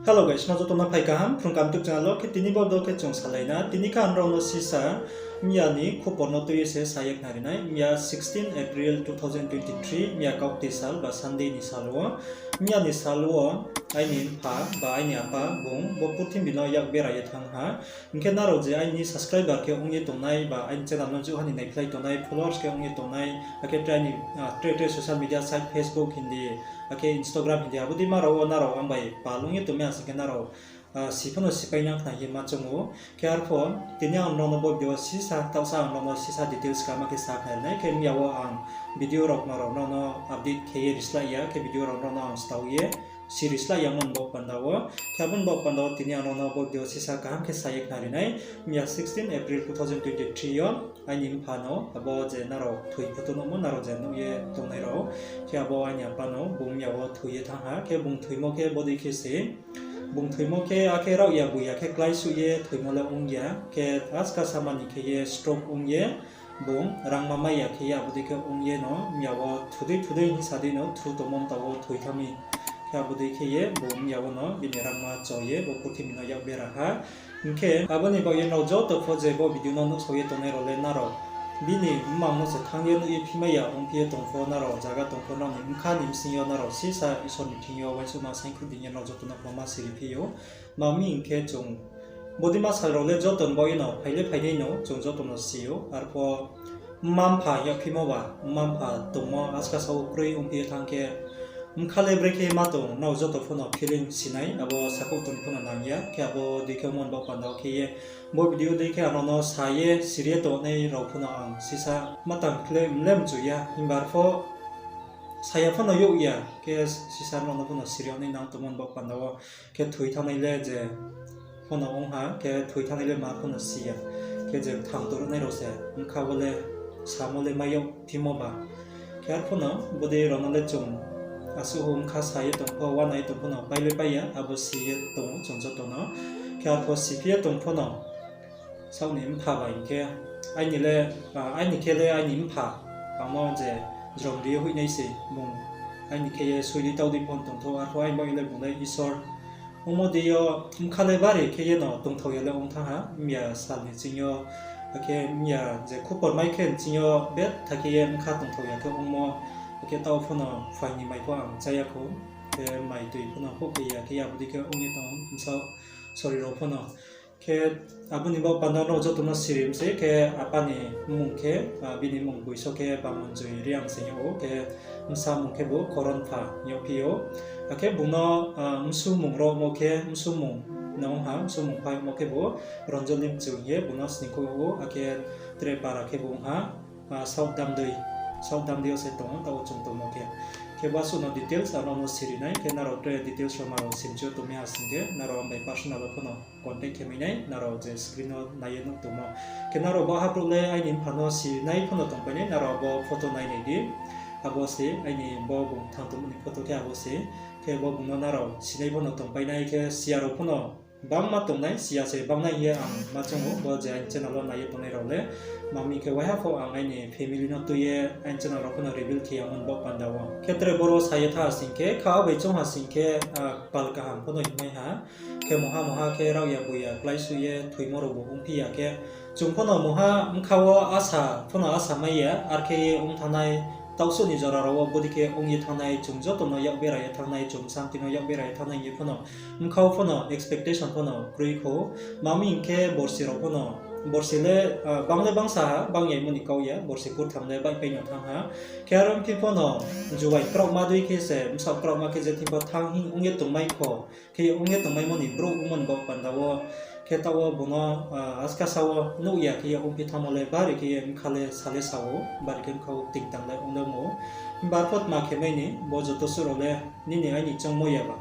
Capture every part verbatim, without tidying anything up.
Hello guys, nrao joto no phai kaham Phrung Kaham YouTube channel wo. Khe tini bo video khe chung salai na, tini khe ang nrao no sisa miya ni khupor no tui ye se sa ye khnari nai. Miya sixteen April two thousand twenty three, miya kaukti sal ba Sunday ni sal wo, miya ni sal wo aini mpha ba aini apa bung bo purthimbi no yak bera ye thanng ha. Hing khe nrao je aini subscriber khe ong ye tongnai ba aini channel no jouhha ni naiphlai tongnai, followers khe ong ye tongnai, akhe tre, tre social media site Facebook hing di, akhe Instagram hing di, abo dei ma rao wo nrao ang bai pal ong ye tongmai ha sing khe nrao si pho no sipai nang khna hing ye ma choung ou. Khe arpho tini ang nrao no bo video wo sisa, taohsa ang nrao no sisa details kama khe sa khnari nai. Khe miya wo ang video rao kma rao nrao no update khe ye rislai ya, khe video rao nrao no ang stao ye si rislai yamo ni baoh panda wo. Khe abo ni baoh panda wo tini ang nrao no bo video sisa kaham khe sa ye khnari nai. Miya sixteen April two thousand twenty three yo aini mpha no, abo je nrao thoi photo nuhmo, nrao je nuh ye tongnai rao, khe abo aini apa no bung miya wo thoi ye thanng ha. Khe bung thoimo khe bodei khe se, bung thoimo khe akhe raohya boiya khe kláisuh ye thoimo le ong ya, khe aska samani khe ye stroke ong ye bung rangma mai ya khe ye abo dei khe ong ye no miya wo thudei thudei hing sa dei no thu tongmo mta wo thoi thanng mi. Khe abo dei khe ye bung miya wo no bini rangma cho ye bo purthimbi no yak bera ha. Hing khe abo ni baoh ye nrao joto pho je bo video no nuhsao ye tongnai rao le nrao bini mmang no se thanng ye nuh ye phimai ya ongphi ye tong pho, nrao zaga tong pho, nrao ni bkha ni bsing yo nrao sisa Isor ni thing yo uaingsouhma saingkhruh dei ye nrao joto no pho ma siri phi ou. Tma hing khe chung bodei ma sal rao le joto ni baoh ye no phai le phainai no chung joto no si ou. Arpho mma mpha yagphimo ba, mma mpha tongmo aska sao kroi ongphi ye thanng khe, bkha le brekhe ma tong, nrao joto pho no feeling si nai, abo sakhouh tong pho no nang ya. Khe abo dei khe ongmo ni baoh panda wo khe ye bo video dei khe ang nrao no sa ye siri ye tongnai rao pho no ang sisa ma tang khle mle mchu ya, himba arpho saya pho no youh ya, khe sisa nrao no pho no siri yag nai nang tongmo ni baoh panda wo. Khe thoi thanngnai le je pho no ong ha, khe thoi thanngnai le ma pho no si ya. Khe je thang tongruhnai rao se bkha wo le samo le mai yag phimo ba. Khe arpho no bodei rao no le chung asuh hou bkha sa ye tong pho, uana ye tong pho no pai le pai ya, abo si ye tong ou chung joto no. Khe arpho siphi ye tong pho no, saoh ni mpha bai hing khe, aini le, aini khe le aini mpha, ang no je jrom ri ye hoihnai se bung, aini khe ye soi dei tau dei pho no tongthou, arpho aini baoh ye le bung le Isor ongmo dei yo bkha le bari khe ye no tongthao ya le ong thanng ha, miya sal ni ching yo, akhe miya je khupor mai khe ni ching yo betha khe ye bkha tongthao ya khe ongmo, akhe taoh pho no phuaing ni mai pho ang chá ya khou, khe mai tui pho no houhphai ya khe ye abo dei khe ong ye tong bsaoh sori rao pho no. Khe abo ni baoh panda wo nrao joto no siri mi se, khe apa ni mmung khe, bini mmung boiso khe Bamonjoi Reang se hing yag ou, khe bsa mmung khe bo Koronpha hing yagphi ou. Akhe bung no bsu mmung rao mo khe, bsu mmung no ong ha, bsu mmung pha yagmo khe bo Ronjoli Mchu hing ye bung no sning khou ou, akhe tre para khe bo ong ha, South Damdei, South Damdei yo se tong ou, taoh wo chung tongmo khe. Khe bo asuh no details ang nrao no siri nai, khe nrao tre details rao ma rao simchu tongmai ha sing khe, nrao ang bai personal wo pho no contact khe mai nai, nrao je screen no nai ye nuh tongmo. Khe nrao bo ha brouh le aini mpha no sinai pho no tongpai nai, nrao bo photo nai nai di. Abo se aini bo bung thang tongmo ni photo khe abo se. Khe bo bung no nrao sinai pho no tongpai nai, khe siya rao pho no bangma tongnai, siya se bangnai hing ye ang ma choung ou, bo je aini channel wo nai ye tongnai rao le. Tma hing khe waiha pho ang aini family no tui ye aini channel rao pho no reveal khe yamo ni baoh panda wo. Khe tre boro sa ye tha sing khe, kha bai choung ha sing khe, kpal kaham pho no hingmai ha. Khe mungha mungha khe raohya boiya kláisuh ye thoimo raobu ongphi ya khe, chung pho no mungha bkha wo asa pho no asa mai ya, ar khe ye ong thanngnai, taohsuh ni jora rao wo bodei khe ong ye thanngnai, chung joto no yak bera ye thanngnai, chung bsa mtoi no yak bera ye thanngnai hing ye pho no, bkha wo pho no expectation pho no kroi khou. Tma hing khe borsi rao pho no, borsi le, bang le bangsa ha, bang yaimo ni kau ya, borsi kurtham le baihpai no thanng ha. Khe aro ongphi pho no, juai kraohma dei khe se, bsaoh kraohma khe je thing pho thanng hing ong ye tongmai kho, khe ong ye tongmaimo ni brouh ongmo ni baoh panda wo, khe taoh wo bung no, aska sa wo nuh ya khe ye ongphi thanngmo le bari khe ye bkha le sa le sa ou, bari khe bkha wo tingtang le ong le ong ou. Himba arpho tma khe mai ni, bo joto suh rao le nini aini choungmo ya ba,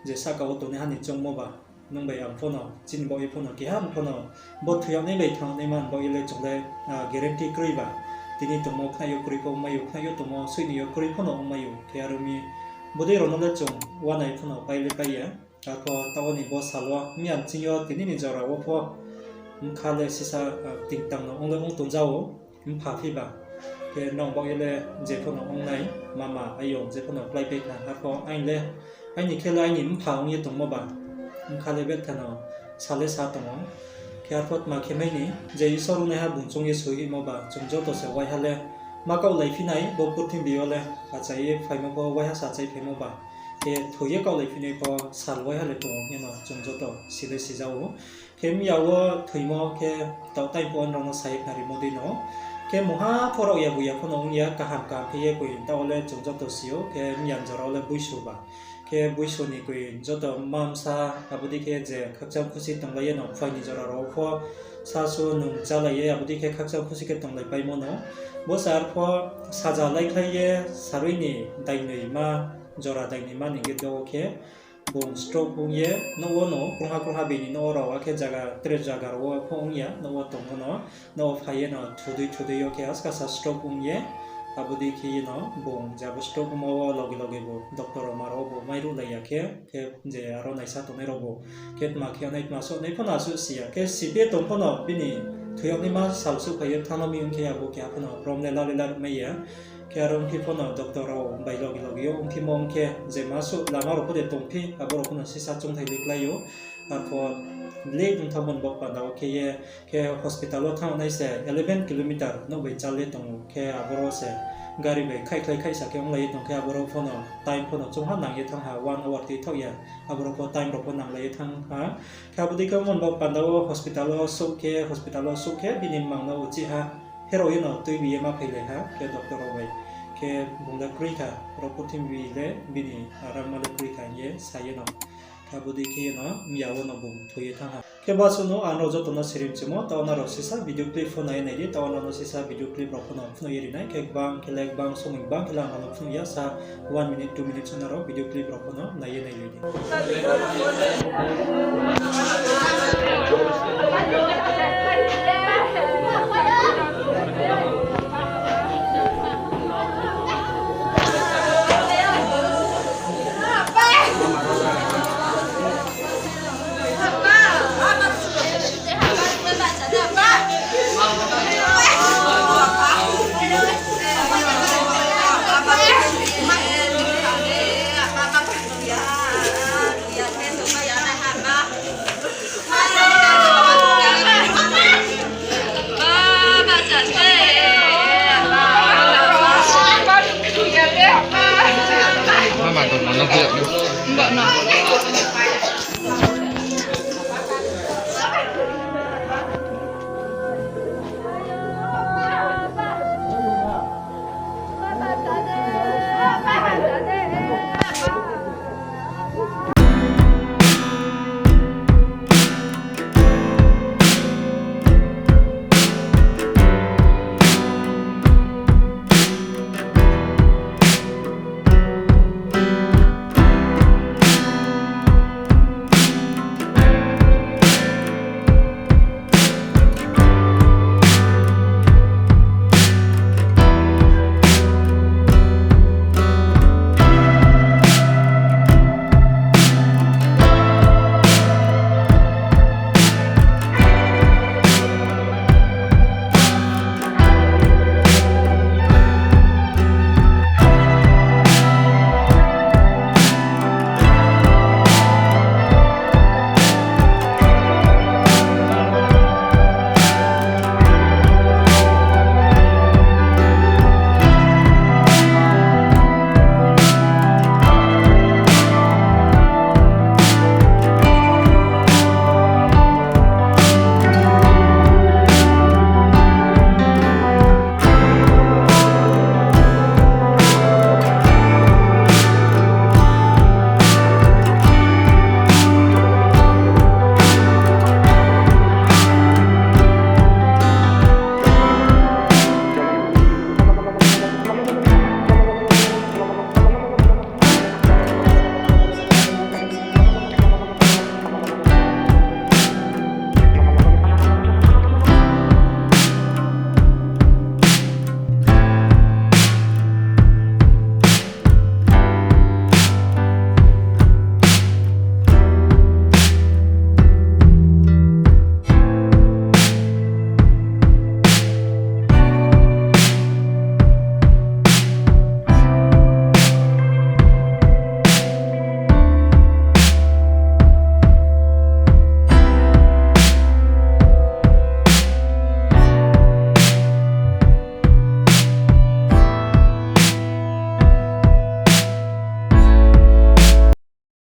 je sahka wo tongnaiha ni choungmo ba, nung bai ang pho no, chini baoh ye pho no, keha pho no, bo thoi yag nai bai thanng yag naima ni baoh ye le chung le, guarantee kroi ba. Tini tongmo khnaih yo kroi pho ongmai ou, khnaih yo tongmo soini yo kroi pho no ongmai ou, khe aro mi bodei rao no le chung uanai pho no pai le pai ya. Arpho taoh wo ni bo sal wo, miya ni ching yo tini ni jora wo pho, bkha le sisa, tingtang no ong le ong tongja ou, mpha phi ba. Khe nung baoh ye le je pho no ong nai, mama, ayong je pho no kláipai khna, arpho aini le, aini khe le aini mpha ong ye tongmo ba. bkha le betha no sa le sa tong ou. Khe arphuh tma khe mai ni, je Isor ongnaiha bung choung ye soi hoihmo ba, chung joto se waiha le ma kaohlai phi nai, bo purthimbi yo le achai ye phaimo pho, waiha se achai phaimo ba, khe thoi ye kaohlai phi nai pho sal waiha le tong ou hing ye no chung joto si le sija ou. Khe mya wo thoimo khe taoh tai pho nrao no sa ye khnarimo dei no. Khe mungha pho rao ya bu ya pho no ong ya, kaham kaham khe ye koi taoh wo le chung joto si ou, khe mya ni jora wo le buisu ba. Khe buisu ni koi joto mamsa, abo dei khe je khakchang khusi tonglai ye no, phai ni jora rao pho sasu nung chálai ye, abo dei khe khakchang khusi khe tonglai paimo no. Bo se arphuh saja laikhlai ye, sarui ni dainoi ma, jora dainoi ma ni gede wo khe bung stroke ong ye, nouh wo no krungha krungha bini nouh wo rao, akhe zaga, tre zaga rao wo pho ong ya, nouh wo tongmo no, nouh wo phai ye no thudui thudui yo khe askasa stroke ong ye, abo dei khe ye no bung je abo stroke ongmo wo loge loge bo doctor rao ma rao bo mairuhlai ya khe, khe je aro naisa tongnai rao bo khe tma khe nai tma souh nai pho no asuh si ya. Khe site tong pho no bini thoi yag naima sal souhphai ye thanngno mi ong khe abo keha pho no rom le la le la mai ya. Khe aro ong phi pho no doctor rao bai loge loge yo ongphimo ong khe je ma suh lama rao pho de tongphi, abo rao pho no sisa choungthai le klái ou. Arphuh late ong thanngmo ni baoh panda wo khe ye, khe hospital wo thanng nai se eleven kilometer nouh bai chal ye tong ou. Khe aboro se gari bai khaihkhlai khaihsa khe onglai ye tong khe, aboro pho no time pho no choungha nang ye thanng ha, one hour tui thaoh ya. Aboro pho time rao pho nanglai ye thanng ha. Khe abo dei khe ongmo ni baoh panda wo hospital wo souh khe, hospital wo souh khe bini mmang no uchih ha pherao ye no tuibi ye ma phailai ha, khe doctor rao bai. Khe bung le kroi kha, ro purthimbi le bini rangma le kroi kha hing ye sa ye no. Khe abo dei khe ye no mya wo no bung thoi ye thanng ha. Khe basuh no ang nrao joto no sirimchimo, taoh nrao sisa video clip pho nai ye nai di, taoh nrao no sisa video clip rao pho no phnuh ye ri nai, khe gbang khe le gbang somoi gbang khe le ang nrao no phnuh ya sa, one minute, two minutes nrao video clip rao pho no nai ye nailai di.